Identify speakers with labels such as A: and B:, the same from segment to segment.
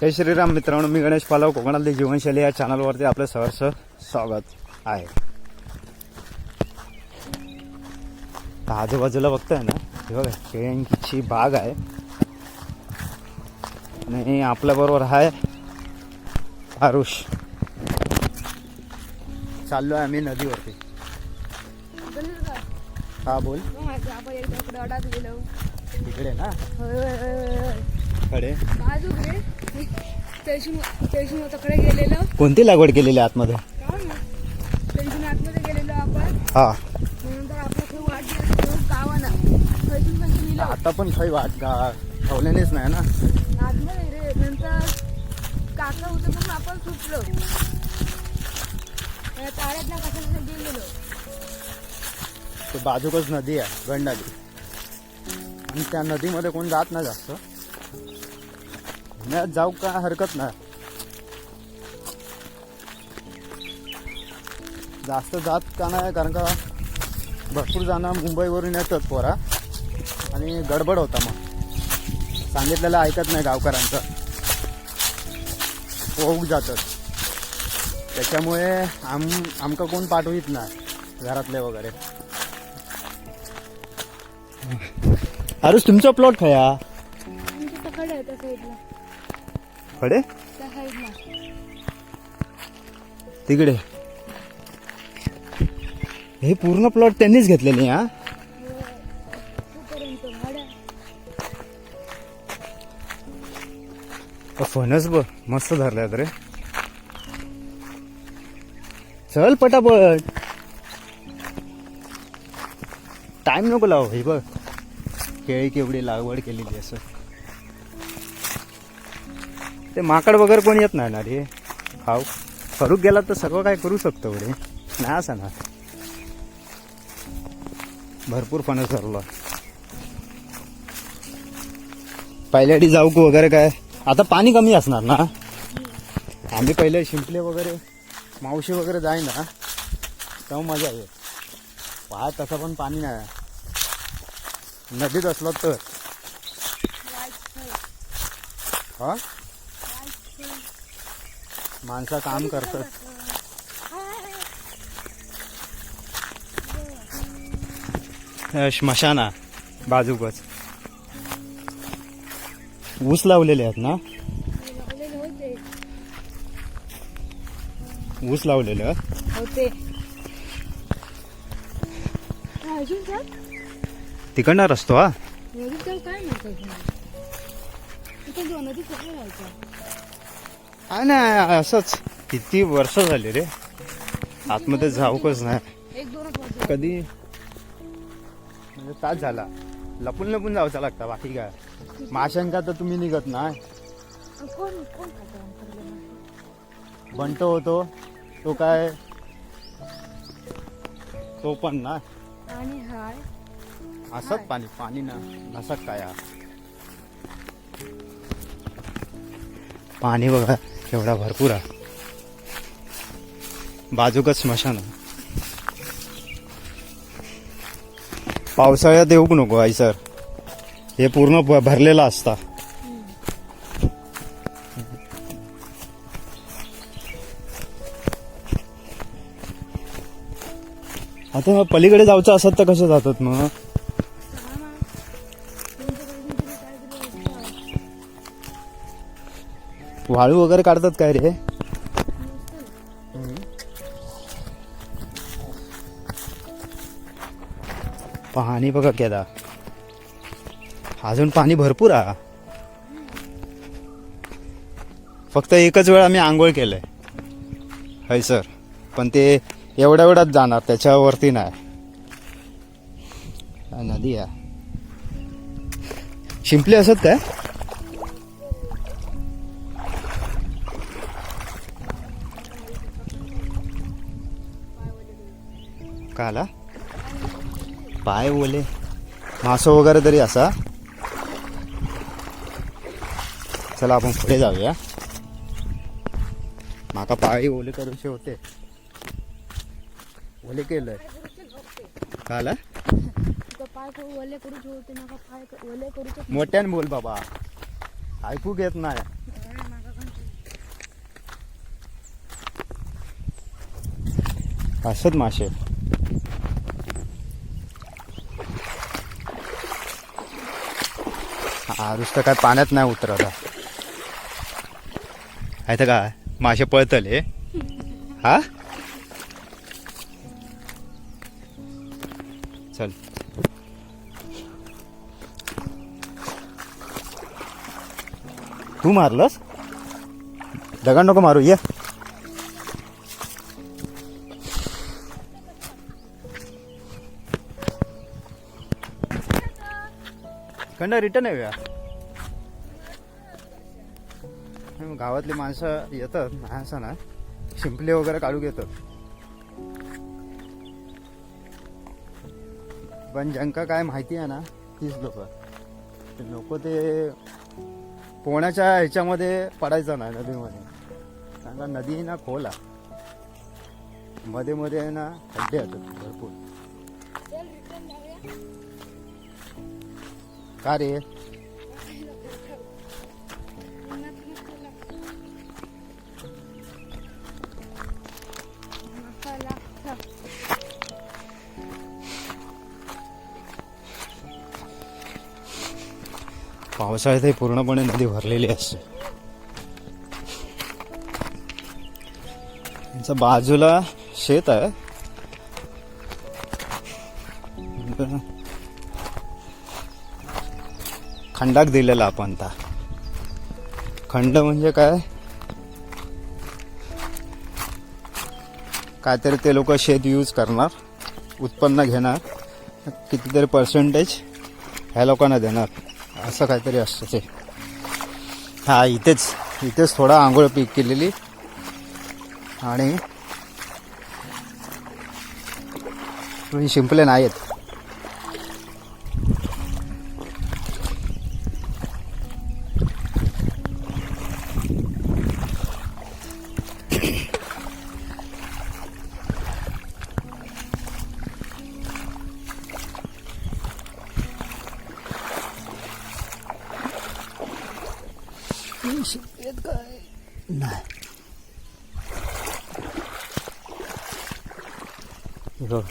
A: जय श्रीराम मित्रांनो, मी गणेश पालव, कोकणातली जीवनशैली या चॅनलवरती आपलं सहर्ष स्वागत आहे. तर आजूबाजूला बघताय ना, हे बघा, केळ्यांची बाग आहे आणि आपल्याबरोबर आहे आरुष. चाललो आहे आम्ही नदीवरती. हा, बोल.
B: आपण एकदा इकडे अडकलेलो.
A: तिकडे ना?
B: होय होय होय होय.
A: कडे.
B: बाजूक रे, तेजून तेजून तकडे गेलेलो.
A: कोणती लागवड केलेली आहे आतमध्ये?
B: काय ना, तेजून आतमध्ये गेलेलो आपण.
A: हा.
B: नंतर आपलं थंय वाट गावाना थंयसून पण गेलो.
A: आता पण खरी वाट ठेवलेलीच नाही ना.
B: आतमध्ये रे, नंतर काका होतं म्हणून आपण सुटलो. ताऱ्यात ना कसं गेलेलो.
A: ते बाजूकच नदी आहे, गण नदी, आणि त्या नदीमध्ये कोण जात नाही जास्त. नाही जाऊ काय हरकत नाही. जास्त जात का नाही? कारण का भरपूर जाणं मुंबईवरून येतात पोरा आणि गडबड होता, मग सांगितलेलं ऐकत नाही गावकऱ्यांचं, होऊ जातात. त्याच्यामुळे आमका कोण पाठवित नाही घरातले वगैरे. अरे, तुमचा प्लॉट खया?
B: आमच्या तकडे आहे, त्या साईडला.
A: खडे?
B: त्या साईडला.
A: तिकडे. हे पूर्ण प्लॉट त्यांनीच घेतलेले हा.
B: तोपर्यंत भाड्या.
A: फणस बघ, मस्त धरल्यात रे. चल पटापट, टाइम नको लाव. हे बघ, केळी केवढी लागवड केलेली असं. ते माकड वगैरे कोण येत नाही ना रे? खाऊ करू गेला तर सर्व काय करू शकतो रे. नाही असं ना, भरपूर फणस धरला. पहिल्याडी जाऊ वगैरे काय, आता पाणी कमी असणार ना. आम्ही पहिले शिंपले वगैरे, मावशी वगैरे जाय ना, तेव्हा मजा ये. पाय तसं पण पाणी नाही नदीत असलं तर. हा, माणसं काम करतात. स्मशाना बाजूकच ऊस लावलेले आहेत ना?
B: लावलेले होते.
A: ऊस लावलेले आहेत.
B: होते. हा, अजून काय?
A: तिकडनं रस्तो हा.
B: अजून काय काय माहिती अजून. इथे जो नदी कुठे जायचं?
A: हा, नाही असंच. किती वर्ष झाली रे, आतमध्ये जाऊकच नाही.
B: एक दोनच वर्ष.
A: कधी म्हणजे तास झाला, लपून लपून जायचं लागतं. बाकी काय, माशांका तर तुम्ही निघत नाही.
B: कोण कोण खातं आमच्याकडे मासे?
A: बंटो होतो तो काय, तो पण ना.
B: आणि हाय.
A: असत पाणी पाणी ना नसत काय हा. पाणी बघा केवढा भरपूर आहे. बाजूकच स्मशान आहे. पावसाळ्यात येऊ नको आई सर, हे पूर्ण भरलेला असता. आता पलीकडे जायचं असत तर कसं जातात मग?
B: हा ना. तुमच्याकडे तुमच्याकडे काहीतरी असतं.
A: वाळू वगैरे काढतात काय रे?
B: नसतं.
A: पाणी बघा केदा, अजून पाणी भरपूर आहे. फक्त एकच वेळ आम्ही आंघोळ केलंय हय सर, पण ते एवढ्या एवढ्याच जाणार, त्याच्यावरती नाही. हा, नदी आहे. शिंपले असत काय? का आला पाय ओले? मासो वगैरे तरी असा. चला, आपण पुढे जाऊया. माका पाय ओले करूशे होते, ओले केलंय. का आला?
B: तुका पाय ओले करूचे होते, माका पाय ओले करूचे.
A: मोठ्यान बोल बाबा, ऐकू घेत नाही.
B: माका
A: असत मासे. आरुष तर काय पाण्यात नाही उतरत आहे तर काय मासे पळतले. हा चल तू मारलंस दगड नको मारू ये. खंड रिटर्न येऊया. गावातली माणसं येतात नाही असं ना, शिंपले वगैरे काढू घेतात, पण ज्यांका काय माहिती आहे ना तीच लोक, ते लोक ते पोहण्याच्या ह्याच्यामध्ये पडायचं नाही नदीमध्ये, कारण का नदी ना खोल आहे, मध्ये मध्ये ना खड्डे आहेत भरपूर.
B: चल रिटर्न जाऊया.
A: का रे?
B: उन्हात मस्त लागतं. मस्त लागतं.
A: पावसाळ्यातही पूर्णपणे नदी भरलेली असते. त्यांच्या बाजूला शेत आहे. नंतर खंडाक दिलेला आपण आता. खंड म्हणजे काय, काहीतरी ते लोक शेत यूज करणार, उत्पन्न घेणार, कितीतरी पर्सेंटेज ह्या लोकांना देणार, असं काहीतरी असतं ते. हा इथेच इथेच थोडा आंघोळ पीक केलेली आणि पण शिंपले नाही आहेत. शिंपलेत काय नाही. हे बघ.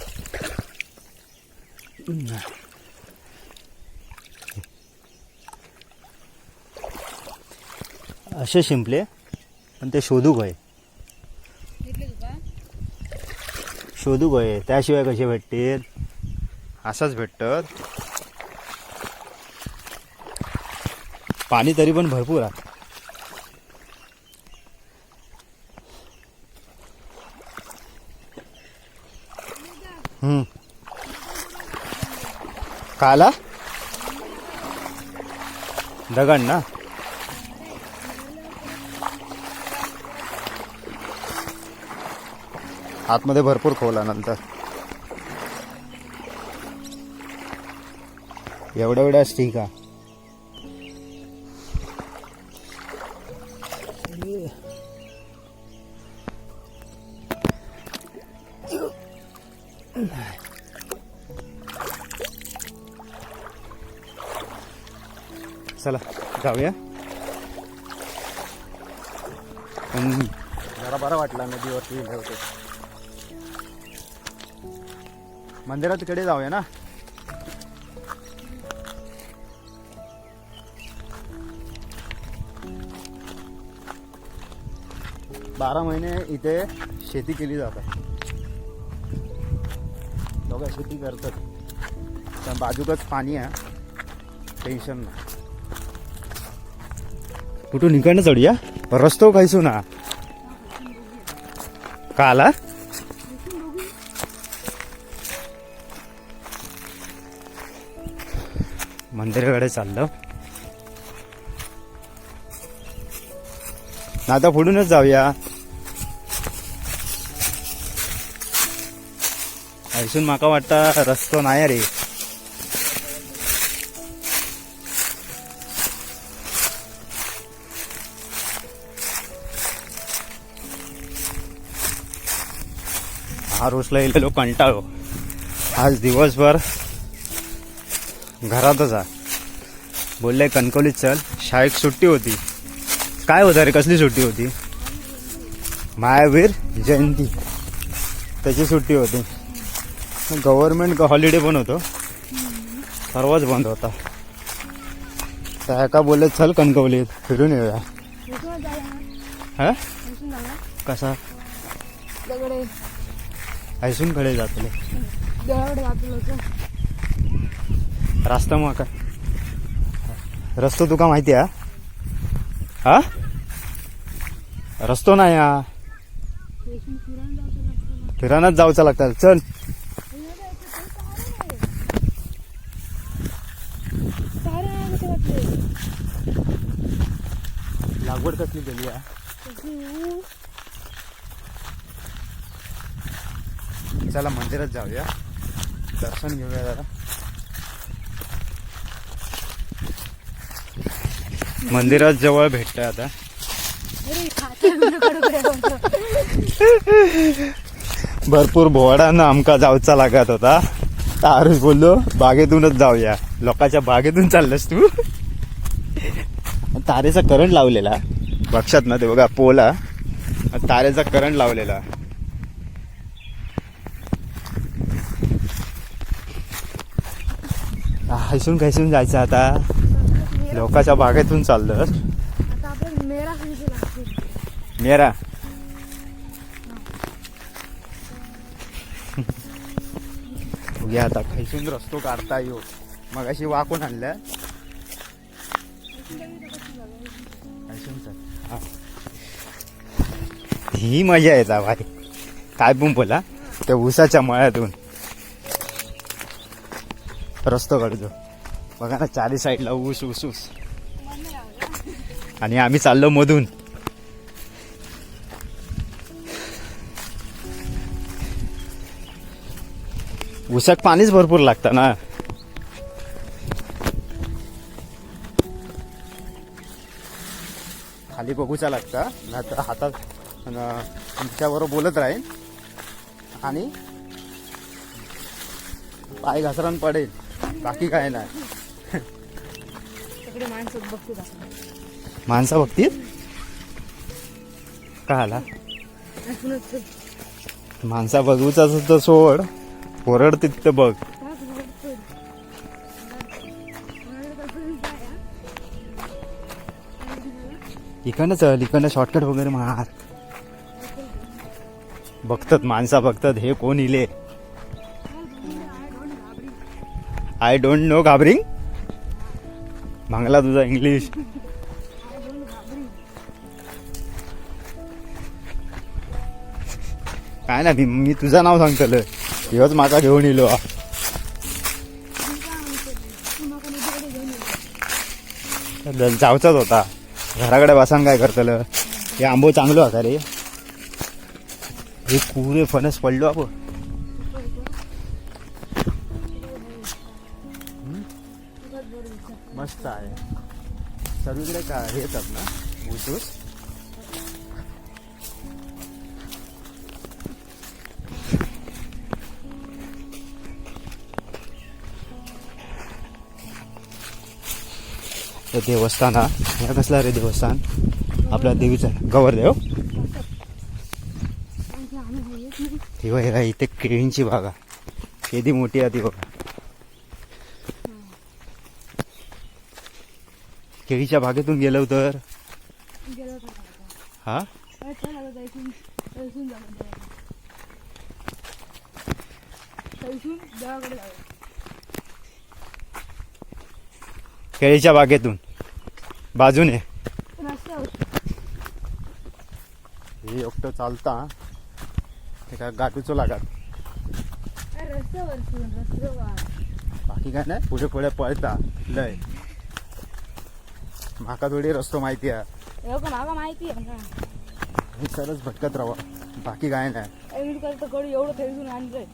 A: नाही. असे शिंपले पण ते शोधू गये.
B: भेटले तुका?
A: शोधू गये, त्याशिवाय कसे भेटतील? असाच भेटत. पाणी तरी पण भरपूर आहे. हम्म. काला दगड ना. आतमध्ये भरपूर खोल आहे. नंतर एवढ्या एवढ्याच ठीक आहे. चला जाऊया. पण जरा बरं वाटलं नदीवरती गेले होते. मंदिरात कडे जाऊया ना. 12 महिने इथे शेती केली जातात, लोक शेती करतात, पण बाजूकच पाणी आहे, टेन्शन नाही. कुठून इकडनं चढूया, रस्तो खायचो ना का आला. मंदिराकडे चाललो ना, आता पुढूनच जाऊया. ऐसून माका वाटतं रस्तो नाही रे. हा रोजला येलेलो कंटाळो. आज दिवसभर घरातच आहे. बोलले कणकवलीत चल, शाळेत सुट्टी होती. काय होतं रे, कसली सुट्टी होती? महावीर जयंती. त्याची सुट्टी होती. गव्हर्नमेंट हॉलिडे पण होतो, सर्वच बंद होता. तर एका बोलले चल कणकवलीत फिरून येऊया.
B: इथून जाऊया ना.
A: हा.
B: इथून जाऊया.
A: कसा?
B: दगडे.
A: ऐसून कडे जातले.
B: देवाकडे जातो लोक.
A: रस्ता मग काय रस्तो तुका माहिती आहे? हा, रस्तो नाही हा.
B: इथून फिरून जावं लागतं.
A: फिरानच जाऊचा लागतं, चल.
B: तारे आहे कसे वाटले.
A: लागवड कसली केली आहे?
B: तशी ऊस.
A: चला मंदिरात जाऊया, दर्शन घेऊया जरा. मंदिरात जवळ भेटतंय आता.
B: अरे खाता कडू कडे.
A: भरपूर भोवाडानं आमका जाऊचा लागत होता, तर आरुष बोललो बागेतूनच जाऊया. लोकांच्या बागेतून चाललंस तू. तारेचा करंट लावलेला बक्षात ना, ते बघा पोला तारेचा करंट लावलेला. हसून घासून जायचं आता, लोकांच्या बागेतून चाललं.
B: आता आपण मेरा खायचं लागते.
A: मेरा बघूया आता खैसून रस्तो काढता येऊ. मग अशी वाकून आणल्या. खैसून चल. हा. ही मजा येता भाई, काय पण बोला, त्या ऊसाच्या मळ्यातून रस्तो काढतो. बघा ना, चारी साईडला ऊस ऊस ऊस आणि आम्ही चाललो मधून. ऊसाक पाणीच भरपूर लागतं ना. खाली बघूचा लागता, नाही तर हातात अन तुमच्याबरोबर बोलत राहील आणि पाय घसरण पडेल, बाकी काय नाही.
B: तिकडे माणसं बघतात आपण.
A: माणसं बघतील का आला?
B: आपणच.
A: माणसा बघूचा तर सोड, ओरडतील तर बघ. इकडनं चल, इकडनं शॉर्टकट वगैरे मार. बघतात माणसा बघतात, हे कोण इले. I don't know घाबरिंग. मागला तुझा इंग्लिश. काय ना, मी तुझं नाव सांगतलं, ह्योच माका घेऊन इलो. जावचाच होता, घराकडे बसान काय करतलं. हे आंबो चांगलो होता रे. हे कुरे फणस पडलो आपण. मस्त आहे सर्वीकडे. का हे येतात ना ऊस ऊस. हे देवस्थान हा, ह्या कसला रे देवस्थान? आपला देवीचा गवरदेव. ती बघ, ह्या इथे केळींची बाग आहे, केदी मोठी आहे ती बघा. केळीच्या बागेतून गेलो तर हा. केळीच्या बागेतून बाजूने हे एकटं चालता ते काय गाठूचो लागत. बाकी काय नाही, पुढे पुढे पळता लय. माका थोडी रस्तो माहिती आहे.
B: मागा माहिती आहे ना.
A: हे सरच भटकत राहा, बाकी काय नाही.
B: एडिट करतो कडू एवढं थैसून आणलंय.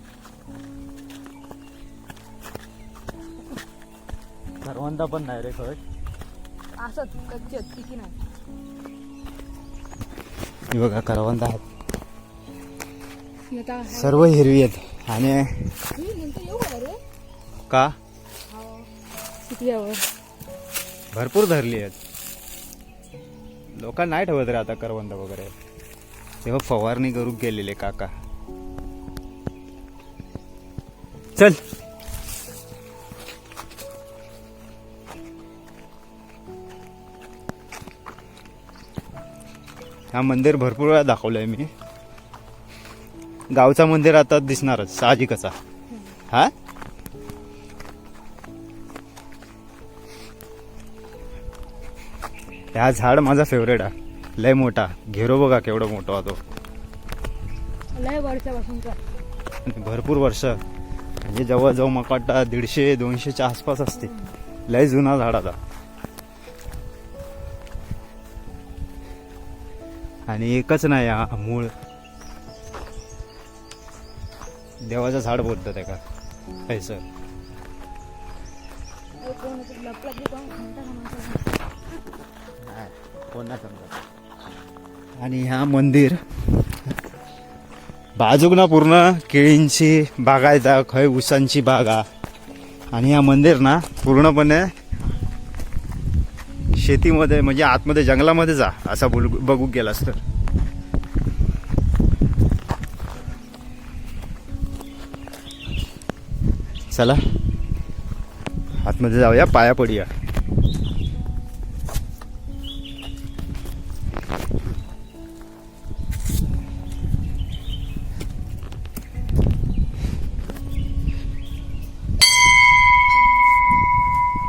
A: करवंदा पण नाही रे खय.
B: असंच कच्ची आहेत, पिकी नाही.
A: हे बघा करवंदा आहेत.
B: आता
A: सर्व हिरवी आहेत आणि
B: मी नंतर येऊ का रे?
A: का?
B: किती
A: भरपूर धरली आहेत. लोकांना नाही ठेवत रे आता करवंद वगैरे. तेव्हा फवारणी करून गेलेले काका. चल. हा मंदिर भरपूर वेळा दाखवलंय मी. गावचा मंदिर आता दिसणारच साहजिकच. हा, ह्या झाड माझा फेवरेट आहे. लय मोठा घेरो बघा केवढा मोठा तो.
B: लय वर्षापासूनचा.
A: आणि भरपूर वर्ष म्हणजे जवळजवळ मला वाटतं 150-200च्या आसपास असते. लय जुना झाड आता. आणि एकच नाही, हा मूळ देवाचं झाड बोलतात एका सर.
B: कोण लपला की कोण खंटा खमाचा.
A: नाही, कोण नाही समजत. आणि ह्या मंदिर बाजूक ना पूर्ण केळींची बागा येतात, खय उसांची बागा. आणि ह्या मंदिर ना पूर्णपणे शेतीमध्ये म्हणजे आतमध्ये जंगलामध्ये जा असा बोलू बघू गेलास तर. चला, आतमध्ये जाऊया, पाया पडूया.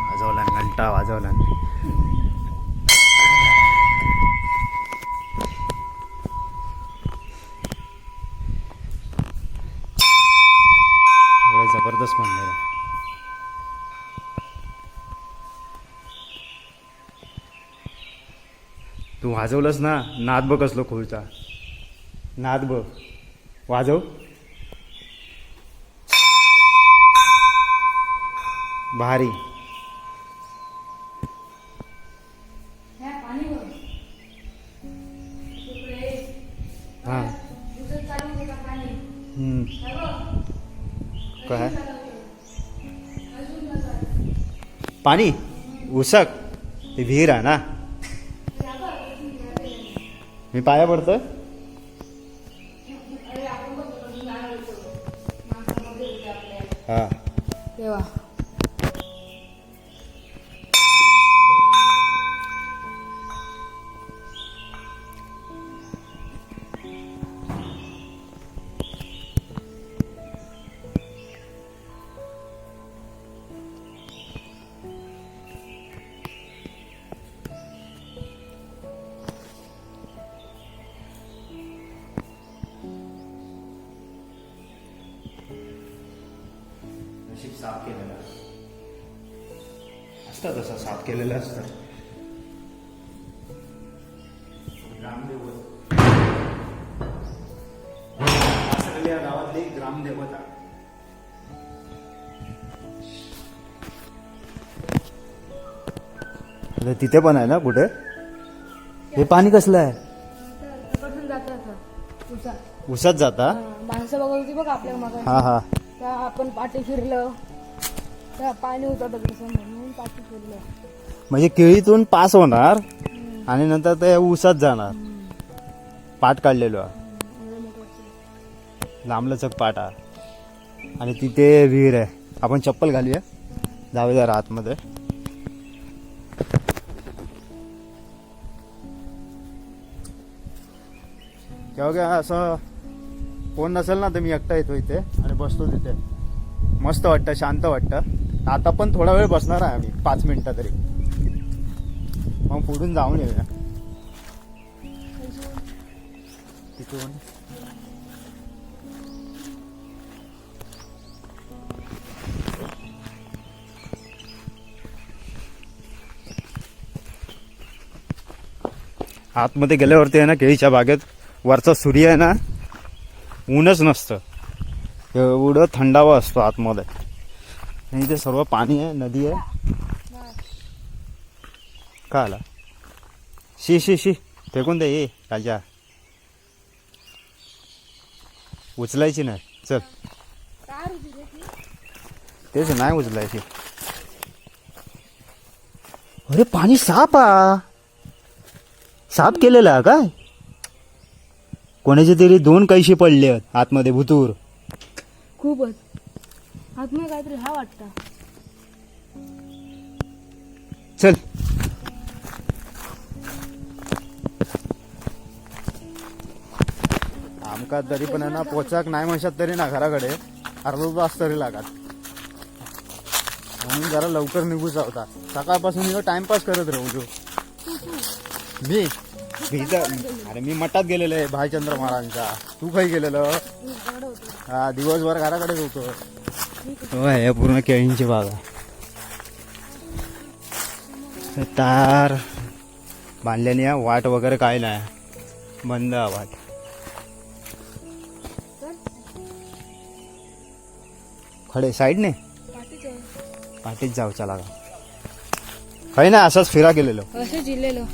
A: वाजवला घंटा वाजवला. एवढं जबरदस्त मंदिर आहे. तू वाजवलंस ना, नाद बघ कसलो खोलचा नाद बघ. वाजव भारी.
B: पाणी बघ तिकडे.
A: हा.
B: दुसरं चालू होतं का पाणी?
A: हम्म.
B: हे बघ.
A: काय?
B: अजून न चालू.
A: पाणी उसक ते विहीर आहे ना. मी पाया पडतोय.
B: अरे आपण बघ अजून जाणार होतो. माणसामध्ये होते आपल्या.
A: हा.
B: तेव्हा
A: नशीब साफ केलेलं असतं, तसं साफ केलेलं असतं. ग्रामदेवत या गावातली ग्रामदेवता. आता तिथे पण आहे ना कुठे? हे पाणी कसलं आहे?
B: तिकडून जात आता उसा.
A: उसात जाता.
B: माणसं बघत होती बघ आपल्या मागे.
A: हा हा.
B: त्या आपण पाठी फिरलं त्या पाणी होतं दगड समोर म्हणून पाठी फिरलं.
A: म्हणजे केळीतून पास होणार आणि नंतर ते ऊसात जाणार. पाट काढलेलो आहे.
B: एवढं मोठं असं.
A: लांबलचक पाट आहे आणि तिथे विहीर आहे. आपण चप्पल घालूया, जाऊया जरा आतमध्ये. केव्हा केव्हा असं कोण नसेल ना तर मी एकटा येतो इथे आणि बसतो तिथे. मस्त वाटतं, शांत वाटतं. आता पण थोडा वेळ बसणार आहे आम्ही, 5 मिनटं तरी. मग पुढून जाऊन येऊया तिथून. आतमध्ये गेल्यावरती आहे ना केळीच्या बागेत वरचा सूर्य आहे ना, ऊनच नसतं, एवढं थंडावा असतो आतमध्ये. आणि इथे सर्व पाणी आहे, नदी आहे. का आला? शी शी शी, फेकून दे. ये राजा, उचलायची नाही, चल.
B: कार होती रे ती.
A: तेच नाही उचलायची. अरे पाणी साफ आ, साफ केलेलं आहे काय? कोणाचे तरी दोन कैसे पडले आहेत आतमध्ये भुतूर.
B: खूपच. आतमध्ये काहीतरी हा वाटतं.
A: चल. आमका तरी पण आहे ना पोचाक नाही म्हणशात तरी ना घराकडे अर्धा तास तरी लागत, म्हणून जरा लवकर निघूचा होता. सकाळपासून टाइमपास करत राहू तू. मी मी अरे मी मठात गेलेलो आहे भाईचंद्र महाराजांचा. तू काही गेलेलं?
B: मी घराकडे होतो.
A: हा, दिवसभर घराकडेच होतो. हो, हे पूर्ण केळींची बाग आहे. तार बांधल्याने हा वाट वगैरे काय नाही, बंद आहे वाट.
B: चल.
A: खडे साईडने.
B: पाठीच आहे.
A: पाठीच जाऊचा लागा काही ना, असाच फिरा गेलेलो.
B: असं जिल्हेलो.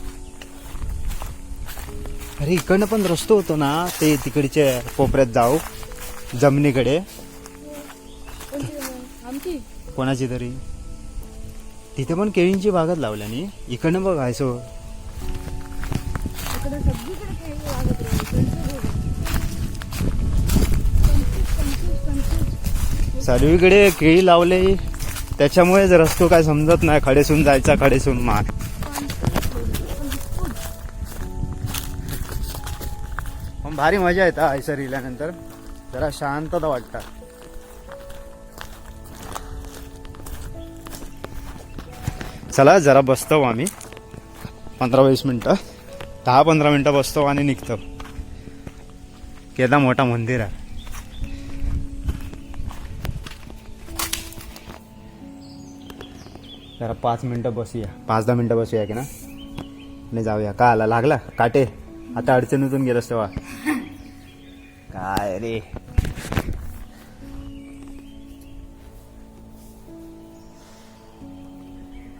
A: अरे इकडनं पण रस्तो होतो ना, ते तिकडच्या कोपऱ्यात जाऊ जमिनीकडे.
B: कोणती जमीन? आमची.
A: कोणाची तरी तिथे पण केळींची बागच लावल्यानी. इकडनं बघ असो.
B: इकडे सगळीकडे केळी लागत राहिली. कंचूस होतं. कंचूस, कंचूस, कंचूस.
A: सर्वीकडे केळी लावले, त्याच्यामुळेच रस्तो काय समजत नाही, खडेसून जायचा खडेसून मार. पण भारी मजा येते आयसर इल्यानंतर, जरा शांतता वाटतात. चला जरा बसतो आम्ही 15-20 मिनटं, 10-15 मिनटं बसतो आणि निघतो. केदा मोठा मंदिर आहे. जरा 5 मिनटं बसूया, 5-10 मिनटं बसूया की ना आणि जाऊया. का आला लागला काटे? आता अडचणीतून गेलोस तेव्हा काय रे?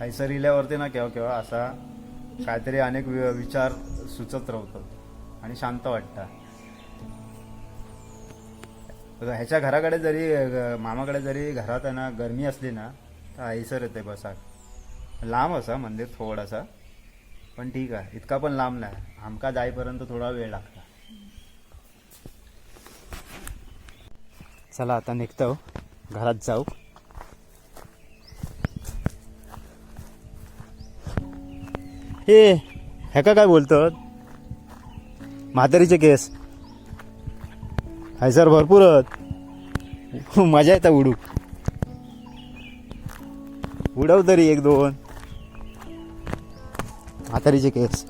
A: हैसर इल्यावरती ना केव्हा केव्हा असा काहीतरी अनेक विचार सुचत राहतात आणि शांत वाटतं. बघा, ह्याच्या घराकडे जरी मामाकडे जरी घरात आहे ना गरमी असली ना तर हैसर येते बसाक. लांब असा मंदिर थोडासा, पण ठीक आहे, इतका पण लांब नाही. आमका जाईपर्यंत थोडा वेळ लागता. चला आता निघतो, घरात जाऊ. हे ह्याका काय बोलतात? म्हातारीचे केस हाय सर भरपूर आहेत. मजा येते उडू. उडव तरी एक दोन म्हातारीचे केस.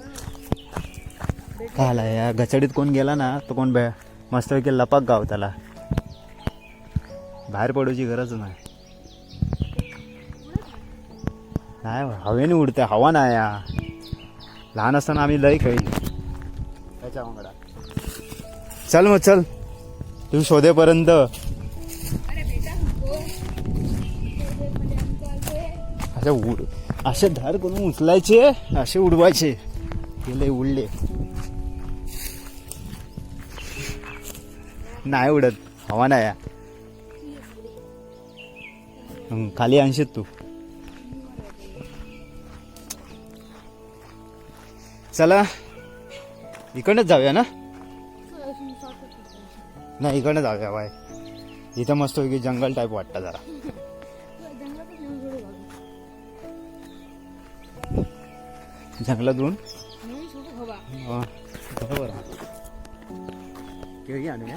A: काय आला या घचडीत कोण गेला ना तर कोण बे मस्तपैकी लपाक गाव, त्याला बाहेर पडूची गरज नाही. नाही, हवेने उडते, हवा नाही या. लहान असताना आम्ही लय खेळली त्याच्या वांगडा. चल मग चल, तू शोधेपर्यंत.
B: अरे बेटा हो. मध्ये आम्ही चालतोय.
A: असे उड, असे धार करून उचलायचे, असे उडवायचे. गेले उडले. नाही उडत, हवा नाही या. खाली आणशील तू. चला इकडनंच जाऊया ना? नाही, इकडनं जाऊया बाय. इथं मस्त पैकी जंगल टाईप वाटतं जरा.
B: जंगलातच नेऊन सोडू बाबा.
A: जंगलातून
B: नेऊन सोडू बाबा.
A: हा, बरोबर आहे. केळी आणूया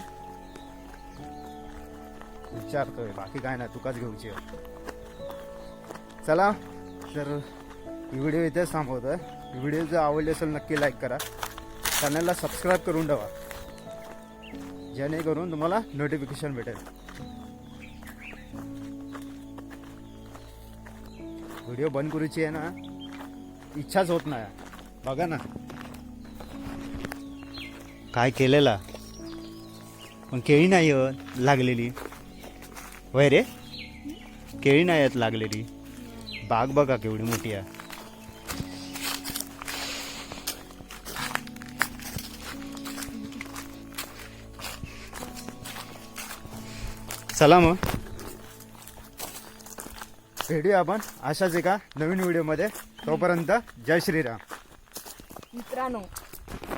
A: विचारतोय, बाकी काय नाही, तुकाच घेऊची आहे. चला तर व्हिडिओ इथेच थांबवतोय. व्हिडिओ जर आवडले असेल नक्की लाईक करा, चॅनलला सबस्क्राईब करून ठेवा, जेणेकरून तुम्हाला नोटिफिकेशन भेटेल. व्हिडिओ बंद करूची आहे ना इच्छाच होत नाही. बघा ना काय केलेला, पण केळी नाही आहेत लागलेली. वय रे, केळी नाही आहेत लागलेली. बाग बघा केवढी मोठी आहे. चला मग भेटूया आपण अशाच एका नवीन व्हिडिओमध्ये. तोपर्यंत जय श्रीराम
B: मित्रांनो.